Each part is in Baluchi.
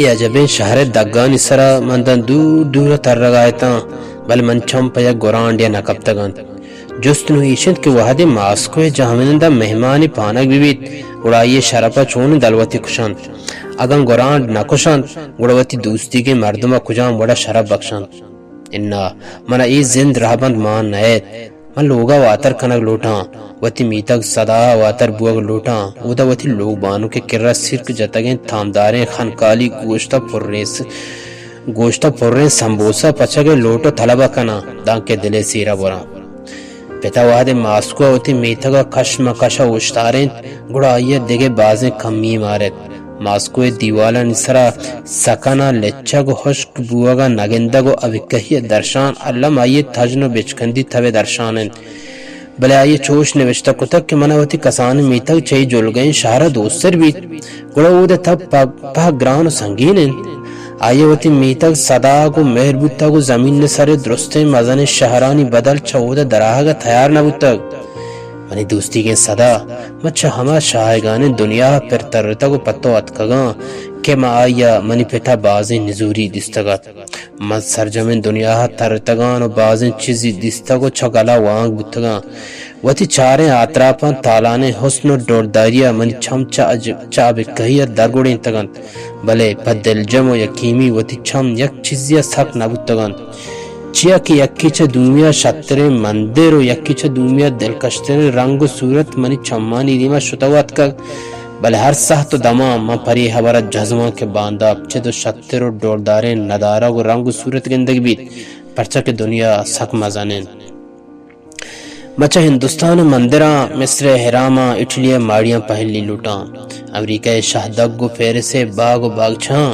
اے عجبیں شہر ءِ دگانی سرا من داں دور دور ءَ ترگ ءَ اتاں، بلے من چم پہ یک گورانڈے ءَ نہ کپتگ انت۔ جست نوں ایش انت کہ وہدے ماسکو ءِ جہمنند ءَ مہمانے پانگ بہ بیت، گڑا آئی ءِ شرپ ءَ چون دلوتے کشنت؟ اگاں گورانڈ نہ کشنت، گڑا وتی دوستیگیں مردم ءَ کجام وڑ ءَ شرپ بکشنت؟ اناں، من ءَ اے زند رہبند مان نئیت۔ من لوگ ءَ واتر کنگ لوٹاں، وتی میتگ سدا ءَ واتر بوگ لوٹاں۔ اودا وتی لوگ بانک ءِ کرا سیرک جتگیں تامداریں خنکالی گوشت ءَ پریں س-، گوشت ءَ پریں سمبوسہ پچگ ءِ لوٹ ءُ طلب ءَ کناں، دانکہ دل ءِ سیر ءَ براں۔ پت ءَ وہدے ماسکو ءَ وتی میتگ ءَ کش مہ کش ءَ اوشتارینت، گڑا آئی ءَ دگہ بازیں کمی مارت۔ ماسکو ءِ دیوالانی سرا سکن ءَ لچگ ءُ ہشک بوگ ءَ نگندگ ءُ ابکہی ءِ درشان الم آئی ءِ تژن ءُ بچکندی تب ءِ درشان انت۔ بلے آئی ءَ چوش نبشتہ کتگ کہ من ءَ وتی کسانیں میتگ چہ اے جلگہیں شہر ءَ دوستر بیت، گڑا اود ءِ تب پہ، پہ گران ءُ سنگین انت۔ آئی ءَ وتی میتگ سدا ءَ گوں مہر بوتگ ءُ زمین ءِ سر ءِ درستیں مزنیں شہرانی بدل چہ اود ءَ دراہگ ءَ تیار نہ بوتگ۔ منی دوستیگیں سدا، من چہ ہما شاہگانیں دنیا ءَ پر ترتگ ءُ پہ تو اتکگاں کہ من آئی ءَ منی پت ءَ بازیں نزوری دیستگ ات۔ من سرجمیں دنیا ءَ ترتگاں ءُ بازیں چیزے دیستگ ءُ چہ گل ءَ وانگ بوتگاں۔ وتی چاریں آتراپاں تالانیں حسن ءُ ڈولداری ءَ منی چم چہ اج-، چہ ابکہی ءَ درگڑینتگ انت، بلے پہ دلجم ءُ یکیمی وتی چم یک چیزے ءَ سک نہ بوتگ انت۔ چیا کہ یکے چہ دومی ءَ شتریں مندر ءُ یکے چہ دومی ءَ دلکشتریں رنگ ءُ صورت منی چمانی دیم ءَ شتگ ءُ اتکگ، بلے ہر ساہت ءُ دمان من پرے ہبر ءَ جزم آں کہ باندات چد ءُ شتر ءُ ڈولداریں ندارگ ءُ رنگ ءُ صورت گندگ بیت، پرچا کہ دنیا سک مزن انت۔ من چہ ہندوستان ءِ مندراں، مصر ءِ اہراماں، اٹلی ءِ ماڑیاں پہلی لوٹاں۔ امریکہ ءِ شہدگ ءُ پیرس ءِ باگ ءُ باگچہاں،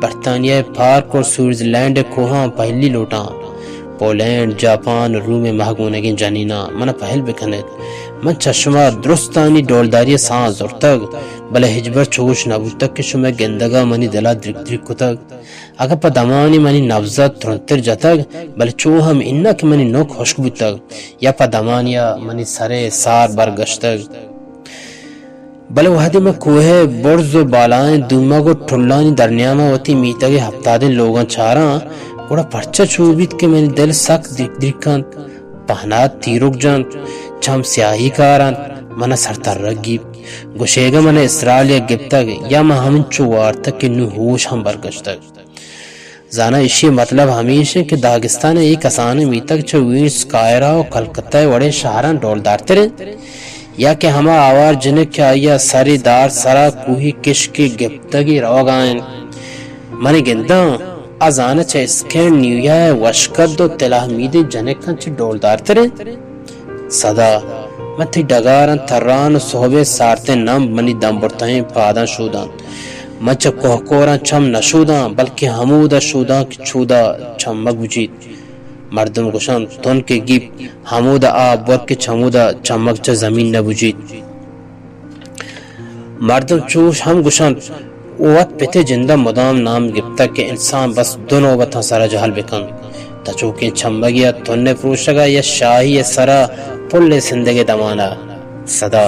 برطانیہ ءِ پارک ءُ سوئٹزرلینڈ ءِ کوہاں پہلی لوٹاں۔ پولینڈ، جاپان ءُ روم ءِ مہگونگیں جنیناں من ءَ پہل بکن ات۔ من چہ شما درستانی ڈولداری ءَ ساہ زرتگ، بلے ہچبر چوش نہ بوتگ کہ شمئے گندگ ءَ منی دل ءَ درک درک کتگ۔ اگاں پہ دمانے منی نبض ءَ ترندتر جتگ، بلے چو ہم اناں کہ منی نک ہشک بوتگ یا پہ دمانے ءَ منی سر ءِ سار برگشتگ۔ بلے وہدے من کوہ ءِ برز ءُ بالائیں دومگ ءُ ٹلانی درنیام ءَ وتی میتگ ءِ ہپتادیں لوگاں چاراں، گڑا پرچا چو بیت کہ منی دل سک دریک دریک کنت، پہنات تیرک جنت، چم سیاہی کار انت، من ءَ سر ترگ گیپت۔ گشئیگ ءَ من ءَ اسرائیل ءَ گپتگ یا من ہمینچو وارتگ کہ نوں ہوش ہم برگشتگ۔ زاناں ایشی ءِ مطلب ہمیش انت کہ داگستان ءِ اے کسانیں میتگ چہ وینس، قاہرہ ءُ کلکتہ ءِ وڑیں شہراں ڈولدارتر انت، یا کہ ہما آوار جنک کہ آئی ءَ سرے دار سرا کوہی کشکے گپتگی روگ ءَ انت۔ من گنداں، آ زاناں چہ اسکینڈنیویا ءِ وشکد ءُ تلاہمیدیں جنکاں چہ ڈولدارتر انت۔ سدا، من تئی ڈگاراں تران ءُ سہب ءِ سارتیں نمب منی دمبرتہیں پاداں شوداں۔ من چہ کوہکوراں چم نہ شوداں، بلکیں ہمودا شوداں کہ چودا چمگ بجیت۔ مردم گوشنت، تنکے گیپت، ہمودا آپ بر کہ چمودا چمگ چہ زمین نہ بجیت۔ مردم چوش ہم گوشنت، وت پت ءِ جند ءَ مدام نام گپتگ کہ انسان بس دو نوبتاں سرا جہل بکنت، تچوکیں چمگے ءَ تن ءِ پروشگ ءَ یا شاہی ءِ سرا پل ءِ سندگ ءِ دمان ءَ۔ سدا،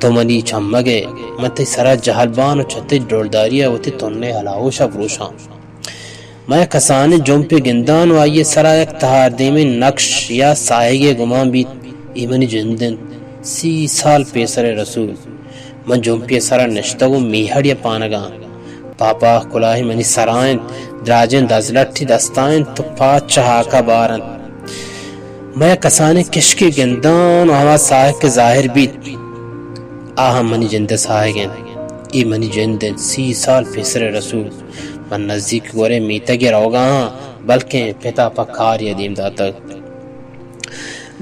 تو منی چمگ ئے، من تئی سرا جہل باں ءُ چہ تئی ڈولداری ءَ وتی تن ءِ ہلاہوش ءَ پروشاں۔ من یک کسانیں جمپے گنداں ءُ آئی ءِ سرا یک تہاردیمیں نکش یا ساہگے گمان بیت، اے منی جند انت، سی سال پیسر ءِ رسول۔ من جمپے ءِ سرا نشتگ ءُ میہڑے ءَ پانگ آں۔ پاپاہ کلاہے منی سرا انت، دراجیں دزلٹے دستا انت ءُ پاد چہ ہاک ءَ بار انت۔ من یک کسانیں کشکے گنداں ءُ ہما ساہگ کہ زاہر بیت، آ ہم منی جند ءِ ساہگ انت۔ اے منی جند انت، سی سال پیسر ءِ رسول۔ من نزیک گورے میتگے روگا آں، بلکیں پتا پہ کارے ءَ دیم داتگ۔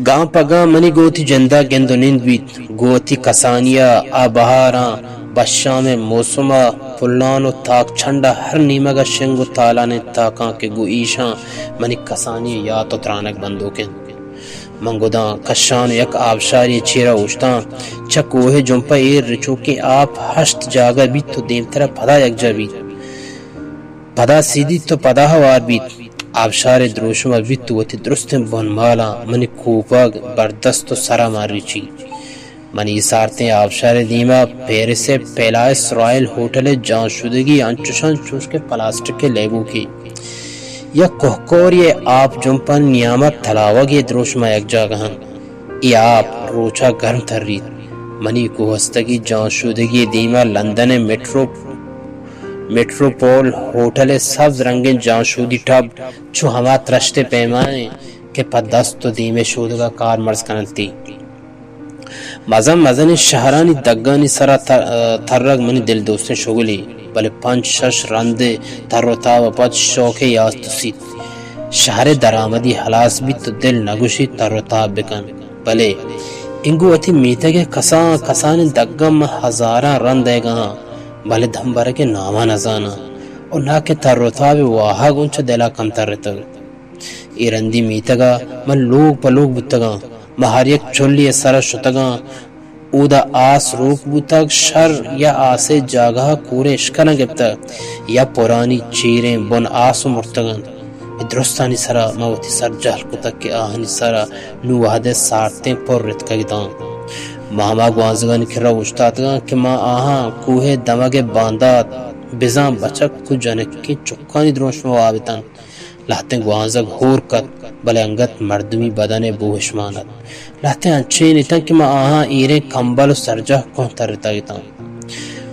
گام پہ گام منی گوں وتی جندا گند ءُ نند بیت، گوں وتی کسانی ءَ، آ بہاراں، بشام ءِ موسم ءَ، پلان ءُ تاک چنڈ ءَ ہر نیمگ ءَ شنگ ءُ تالانیں تاکاں کہ گوں ایشاں منی کسانی ءِ یات ءُ ترانگ بندوک انت۔ من گداں کشان ءُ یک آبشارے ءِ چیرا اوشتاں۔ چہ کوہ ءِ جمپ ءَ ایر رچوکیں آپ ہشت جاگہ بیت ءُ دیمترا پدا یکجا بیت۔ پدا سیدیت ءُ پدا ہوار بیت۔ آبشار ءِ دروشم ءَ بیت ءُ وتی درستیں بنمالاں منی کوپگ، بردست ءُ سرا مان ریچیت۔ منی سارتیں آبشار ءِ دیما پیرس ءِ پیلائس رائل ہوٹل ءِ جان شودگی انچش انت چوش کہ پلاسٹک ءِ لیبوکی۔ یک کوہکورے ءِ آپ جمپانی نیاما تلاوگے دروشما یک جاگہ انت۔ اے آپ روچا گرم تریت۔ منی کوہستگی جان شودگی ءِ دیما لندن ءِ میٹرو، میٹروپول ہوٹل ءِ سبز رنگیں جان شودی ٹب چو ہما ترشت ءِ پیما انت کہ پہ دست ءُ دیم ءِ شودگا کارمرز کننتی۔ مزن مزنیں شہرانی دگانی سرا تر-، ترگ منی دل دوستیں شغلے، بلے پنچ شش رندے تر ءُ تاب ءَ پد شوکے یات تسیت۔ شہر ءِ درآمدی ہلاس بیت ءُ دل نہ گوشیت تر ءُ تاب بکن، بلے انگو وتی میتگ ءِ کسان کسانیں دگاں من ہزاراں رند دئیگا آں، بلے دمبرگ ءِ ناما نزاناں ءُ ناں کہ تر ءُ تاب ءِ واہگ اوں چہ دلا کمتر اتگ۔ اے رندی میتگا من لوگ پہ لوگ بوتگاں۔ من ہر یک چلی ءِ سرا شتگاں۔ اودا آس روک بوتگ، شر یا آسے جاگہا کوریں اشکلاں گپتگ، یا پرانی چیریں بن آس ءَ مرتگ انت۔ اے درستانی سرا من وتی سر جہل کتگ کہ آہانی سرا نوں وہدے سارتیں پر رتکگ اتاں۔ من ہما گوانزگانی کرا اوشتاتگاں کہ من آہاں کوہ ءِ دمگ ءِ باندات بزاں بچک ءُ جنکیں چکانی دروشم ءَ واب اتنت۔ لہتیں گوانزگ ہور کت، بلے انگت مردمی بدن ءِ بو اشمان ات۔ لہتیں انچیں اتنت کہ من آہاں ایریں کمبل ءُ سرجاہ کوہ ترتگ اتاں۔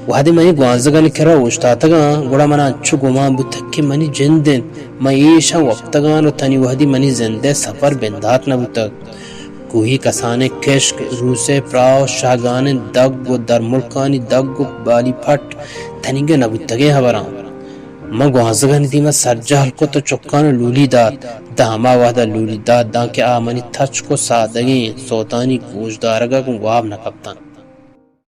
وہدے من اے گوانزگانی کرا اوشتاتگاں، گڑا منا انچو گمان بوتگ کہ منی جند انت، من ایشاں وپتگاں ءُ تنی وہدی منی زند ءِ سپر بندات نہ بوتگ۔ کوہی کسانیں کشک، روس ءِ پراہ ءُ شہگانیں دگ ءُ درملکانی دگ ءُ بالی پٹ تنیگہ نہ بوتگیں ہبراں۔ من گوانزگانی دیما سرجہل کت ءُ چکاں لولی دات۔ داں ہما وہدا لولی دات داں کہ آ منی تچک ءُ سادگیں سوتانی گوشدارگا گوں واب نہ کپتنت۔